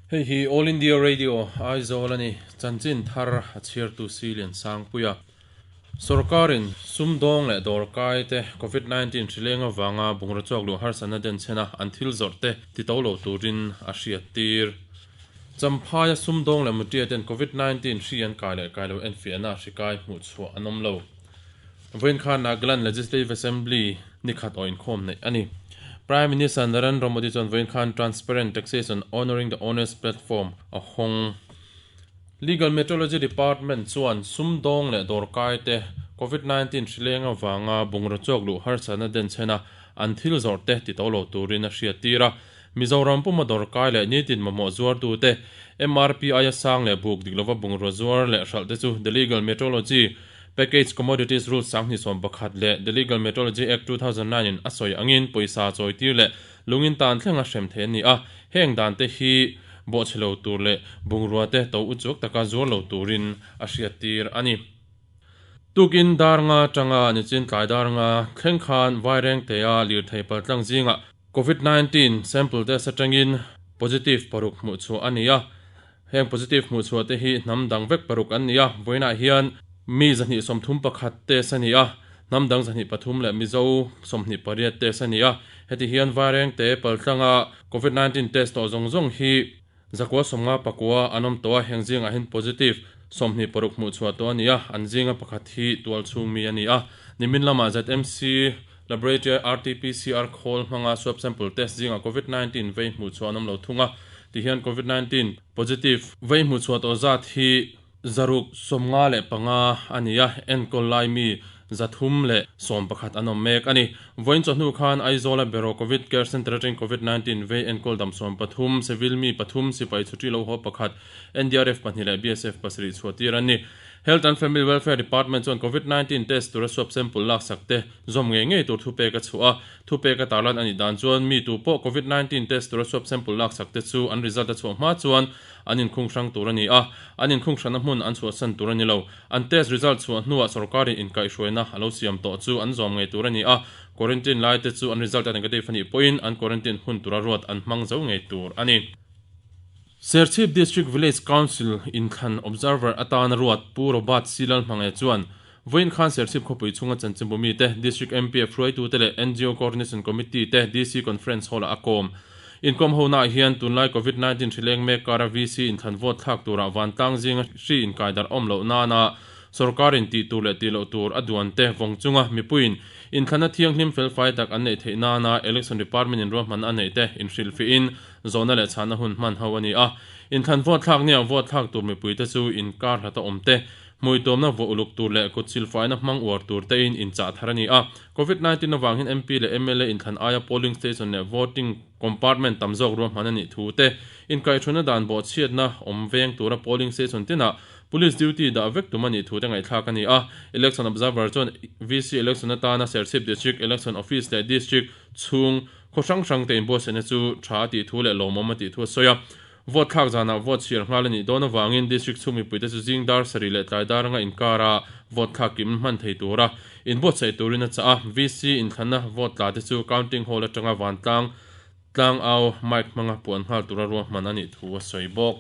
Hei hi All India Radio, Aizawl a ni. Chanchin thar a chhiartu si Liansangpuia. Sorkarin sumdawng leh dawrkai te Covid 19 hrileng avanga bungraw chawk luh harsatna denchhena an thil zawrh te ti to lo turin a hriattir. Champhaia sumdawng leh mutia ten Covid 19 hri an kai leh kai lo enfiahna hri kai hmuhchhuah an awm lo. Vawiin khan Nagaland Legislative Assembly ni khat aw inkhawm neih a ni. Prime Minister Narendra Modi chuan vawiin khan Transparent Taxation Honouring the Honest platform a hawng. Legal Metrology Department chuan sumdawng leh dawrkai te Covid 19 hrileng avanga bungraw chawk luh harsatna denchhena an thil zawrh te ti to lo turin a hriattir a. Mizoram puma dawrkai leh nitin mamawh zuartute MRP aia sang leh buk dik lova bungraw zuar leh hralh te chu The Legal Metrology Package Commodities Rules 2011 leh The Legal Metrology Act 2009 in a sawi angin pawisa chawitir leh lungin tan thlenga hrem thei an ni a, heng dan te hi bawhchhe lo tur leh bungrua te to uchuak taka zuar lo turin a hriattir a ni. Tukin dar nga tanga nichin tlai dar nga thleng khan Vairengtea lirthei paltlang zingah Covid 19 sample test atangin positive paruk hmuh chhuah a ni a, heng positive hmuh chhuah te hi hnam dang vek paruk an ni a, vawiinah hian mi 231 test a ni a, hnam dang 203 leh Mizo 28 test a ni a, heti hian Vairengte paltlanga Covid 19 test tawh zawng zawng hi 959 an awm tawh a, heng zingah hian positive 26 hmuh chhuah tawh a ni a, an zinga pakhat hi tualchhung mi a ni a, nimin lamah ZMC Laboratory RT-PCR khawl hmanga swab sample test zingah Covid 19 vei hmuh chhuah an awm lo thung a, tihian Covid 19 positive vei hmuh chhuah tawh zat hi 695 a ni a, enkawl lai mi 311 an awm mek a ni. Vawiin chawhnu khan Aizawla Beraw Covid Care Centre atangin Covid 19 vei enkawl dam 13, civil mi pathum, sipai chhuṭi lo haw pakhat, NDRF pahnih leh BSF pasarih chhuahtir an ni. Health and Family Welfare Department chuan Covid 19 test tura swab sample laksak te zawm ngei ngei tur thupek a chhuah a, thupek a tarlan a nih dan chuan mi tu pawh Covid 19 test tura swab sample laksak te chu an result a chhuah hma chuan an inkhung hrang tur a ni a, an inkhung hranna hmun an chhuahsan tur a ni lo. An test result chhuah hnuah sorkarin inkaihhruaina a lo siam tawh chu an zawm ngei tur a ni a, quarantine lai te chu an result a negative a nih pawhin an quarantine hun tura ruat an hmang zo ngei tur a ni. Serchhip District Village Council inthlan Observer atana ruat Pu Robert C. Lalhmangaih chuan vawiin khan Serchhip khawpui chhunga chanchinbu mite, District MPF hruaitute leh ngo Coordination Committee te DC Conference Hall-ah a kawm. Inkawm honaah hian tunlai Covid 19 hrileng mek kara VC inthlan vote thlak turah vantlang zinga hri inkaidarh awm loh nana sorkarin tih tur leh tih loh tur a duan te vawng chunga mipuiin inthlanna thianghlim felfai tak an neih theih nana Election Department in ruahmanna a neih te inhrilhfihin Zawhna leh chhahna hun hman ho a ni a, inthlan vote thlak nia vote thlak tur mipuite chu inkar hlata awm te, hmuituamna vuah uluk tur leh kut silfaina hmang uar tur tein inchah thar a ni a. Covid 19 avang hian MP leh mla inthlan aia polling station leh voting compartment tam zawk ruahman a nih thu te, inkaihhruaina dan bawhchhiatna awm veng tura polling station tinah police duty dah vek tum a nih thu te ngaihthlak a ni a. Election Observer chuan VC election atana Serchhip District Election Office leh District chhung Khaw hrang hrang te inbuatsaihna chu tha a tih thu leh lawmawm a tih thu a sawi a. Vote thlak zanah vote chhiar nghal a nih dawn avangin District chhung mipuite chu zing dar sarih leh tlai dar anga inkar a vote thlak kim hman thei tura inbuatsaih turin a chah a. VC inthlanna vote tla te chu Counting Hall atanga vantlang tlang au mic hmanga puan nghal tura ruahman a nih thu a sawi bawk.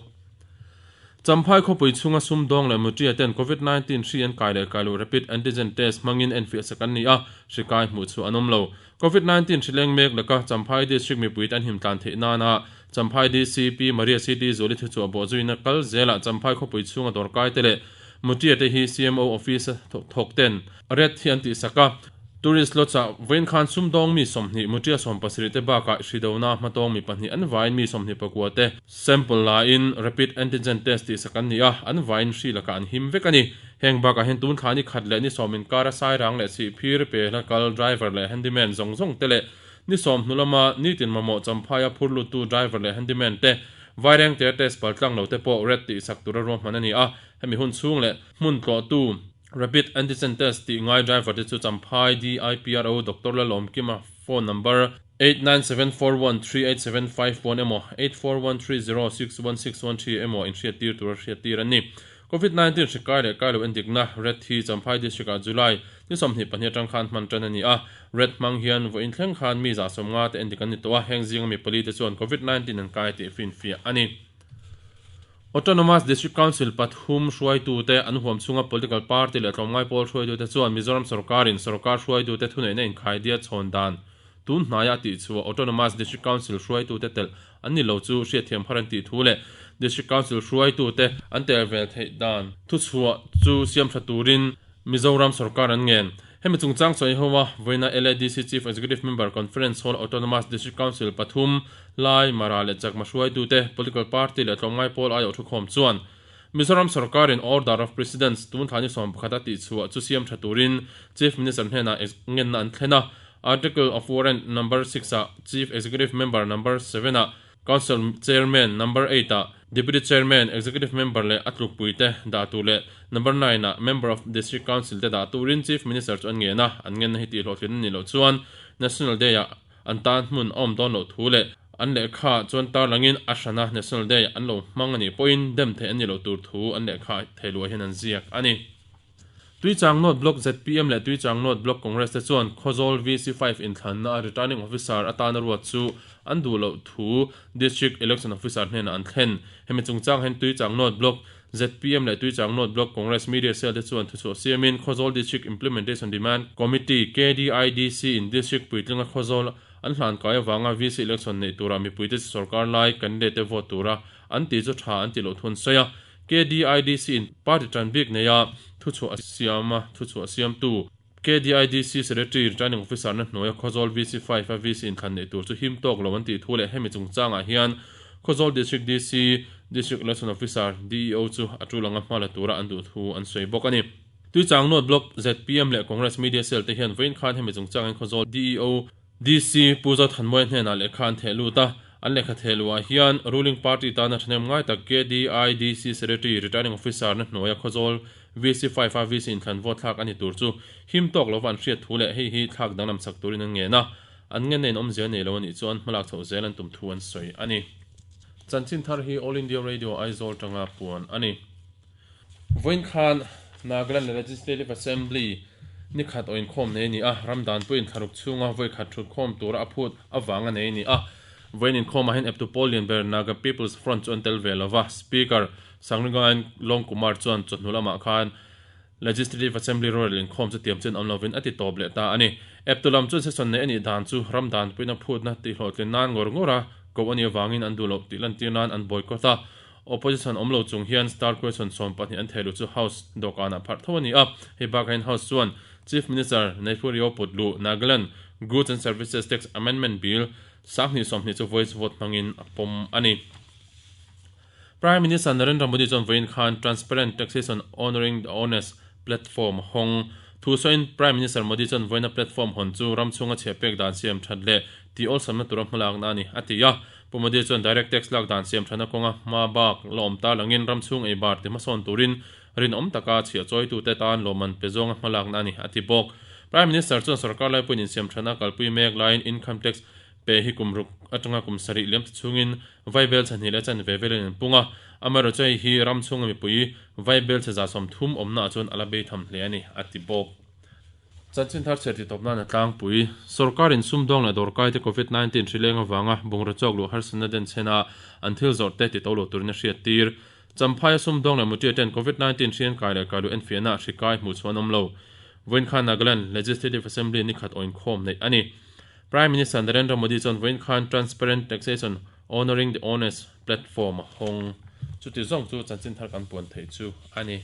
Champhai khawpui chhunga sumdawng leh mutia ten Covid 19 hri an kai leh kai loh rapid antigen test hmangin enfiah sak an ni a, hri kai hmuh chu an awm lo. Covid 19 hri leng mek laka Champhai District mipuite an him tlan theih nana Champhai DCP Maria CT Zuali thuchhuah bawh zuina kal zelah Champhai khawpui chhunga dawrkai te leh mutia te hi CMO office a thawk ten ret hi an tihsak a. Tourist Lodge ah vawiin khan sumdawng mi 20, mutia 70 te bakah hridona hmatawng mi pahnih an vaiin mi 24 te sample la in rapid antigen test tihsak an ni a, an vaiin hri lakah an him vek a ni. Heng bakah hian tun thla ni khat leh ni sawm inkara sairang leh chhihphir pe hla kal driver leh handyman zawng zawng te leh ni sawm hnu lama nitin mamawh champhaia phur luttu driver leh handyman te vairengte test paltlang lo te pawh red tihsak tura ruahman a ni a, hemi hun chhung leh hmun tlawhtu rapid antigen test tih ngai driver te chu Champhai DIPRO Doctor Lalawmkima phone number 8974138751 emaw 8413061613 emaw inhriattir tura hriattir an ni. Covid 19 hri kai leh kai lo endikna Red hi Champhai District ah July ni 22 atang khan hman tan a ni a, Red hmang hian vawiin thleng khan mi 150 te endik an ni tawh a, heng zinga mi pali te chuan Covid 19 an kai tih finfiah a ni. Autonomous District Council pathum hruaitute an huam chhunga political party leh tlawmngai pawl hruaitute chuan Mizoram sorkarin sorkar hruaitute thuneihna inkhaidia chhawn dan tun hnaia a tih chhuah Autonomous District Council hruaitute telh an ni lo chu hriatthiam har an tih thu leh District Council hruaitute an tel vel theih dan thuchhuah chu siam tha turin Mizoram sorkar an ngen. Hemi chungchang sawi ho a, vawiina LADC Chief Executive Member Conference Hall Autonomous District Council pathum, Lai, Mara leh Chakma hruaitute, political party leh tlawmngai pawl aiawh thukhawm chuan Mizoram sorkarin Order of Precedence tun thla ni 11 a tihchhuah chu siam tha turin Chief Minister hnenah ngenna an thlen a. Article of Warrant Number six ah Chief Executive Member Number seven ah Council Chairman Number eight ah Deputy Chairman, Executive Member leh a tlukpuite dah tur leh Number nine ah Member of District Council te dah turin Chief Minister chu an ngen a, an ngenna hi tihhlawhtlin a nih loh chuan National Day ah an tan hmun a awm dawn loh thu leh an lehkha chuan tarlangin a hrana National Day an lo hmang a nih pawhin dem theih an nih loh tur thu an lehkha theiluah hian an ziak a ni. Tuichang North Block zpm leh Tuichang North Block Congress te chuan Khawzawl VC5 inthlanna a Returning Officer atana ruat chu an duh loh thu District Election Officer hnenah an thlen. Hemi chungchang hian Tuichang North Block zpm leh Tuichang North Block Congress Media Cell te chuan thuchhuah siamin Khawzawl District Implementation Demand Committee, KDIDC, in District puitlinga Khawzawl an hlan kai avanga VC election neih tura mipuite chu sorkar lai candidate te vote tura an tih chu tha an tih loh thu an sawi a. KDIDC in party tan bik neia thuchhuah a siam a, thuchhuah siamtu KDIDC Secretary Returning Officer na hnuaia Khawzawl VC5 a VC inthlan neih tur chu him tawk lo an tih thu leh hemi chungchangah hian Khawzawl District DC District Election Officer, DEO, chu a tul anga hma la tura an duh thu an sawi bawk a ni. Tuichang North Block zpm leh Congress Media Cell te hian vawiin khan hemi chungchangin Khawzawl DEO, DC Pu Zothanmawia hnenah lehkha an theh lut a, an lehkha theh luhah hian ruling party tana thahnem ngai tak KDIDC Secretary, Returning Officer na hnuaia Khawzawl VC5 a VC inthlan vote thlak a ni tur chu him tawk lova an hriat thu leh hei hi thlak danglam chak turin an ngen a, an ngenna in awmzia nei lo a nih chuan hmalak chhoh zel an tum thu an sawi a ni. Chanchin thar hi All India Radio Aizawl tanga puan a ni. Vawiin khan Nagaland Legislative Assembly ni khat aw inkhawm nei a ni a, ram danpui inthlaruk chhunga vawi khat thutkhawm tura a phut avanga nei a ni a. Vawiin inkhawmah hian eptu pawl lian ber Naga People's Front chu an tel ve lo va, Speaker Sangringain Longkumar chuan chawhnu lamah khan Legislative Assembly rorel inkhawm chu tiam chen awm lovin a ti tawp leh ta a ni. Eptu lam chuan session nei a nih dan chu ram danpuina phutna tihhlawhtlin nan ngawr ngawra koh a nih avangin an duh loh tih lantir nan an boycott a. Opposition awm lo chung hian star question 12 an thei luh chu House dawhkanah pharh tho a ni a. Hei bakah hian House chuan Chief Minister Neiphurio Putlu, Nagaland Goods and Services Tax Amendment Bill 2020 chu voice vote hmangin a pawm a ni. Prime Minister Narendra Modi chuan vawiin khan Transparent Taxation Honouring the Honest platform a hawng. Thu sawiin Prime Minister Modi chuan vawiina platform hawn chu ram chhunga chhiah pek dan siam that leh tih awlsamna tura hmalakna a ni, a ti a. Pu Modi chuan direct tax lak dan siam thana kawnga hma bak la awm ta langin ram chhung ei bar ti hmasawn turin rinawm taka chhiah chawitute tan lawmman pe zawnga hmalakna a ni, a ti bawk. Prime Minister chuan sorkar laipuiin insiam thana kalpui mek laiin income tax pe hi kum ruk atanga kum sarih liam ta chhungin vaibel chhe hnih leh chan ve velin an pung a, amaherawhchu hei hi ram chhunga mipui vaibel chhe 30% awmnaah chuan a la bei tham hle a ni, a ti bawk. Chanchin thar chhiar tih tawp nan a tlangpui. Sorkarin sumdawng leh dawrkaite Covid 19 hri leng avanga bungraw chawk luh harsatna den chhena an thil zawrh te ti to lo turin a hriat tir. Champhaia sumdawng leh mutia ten Covid 19 hri an kai leh kai luh enfiahna hri kai hmuh chhuah an awm lo. Vawiin khan Nagaland Legislative Assembly ni khat awinkhawm neih a ni. Prime Minister Narendra Modi chuan vawiin khan Transparent Taxation Honouring the Honest platform a hawng. Chuti zawng chu chanchin thar kan puan theih chu a ni.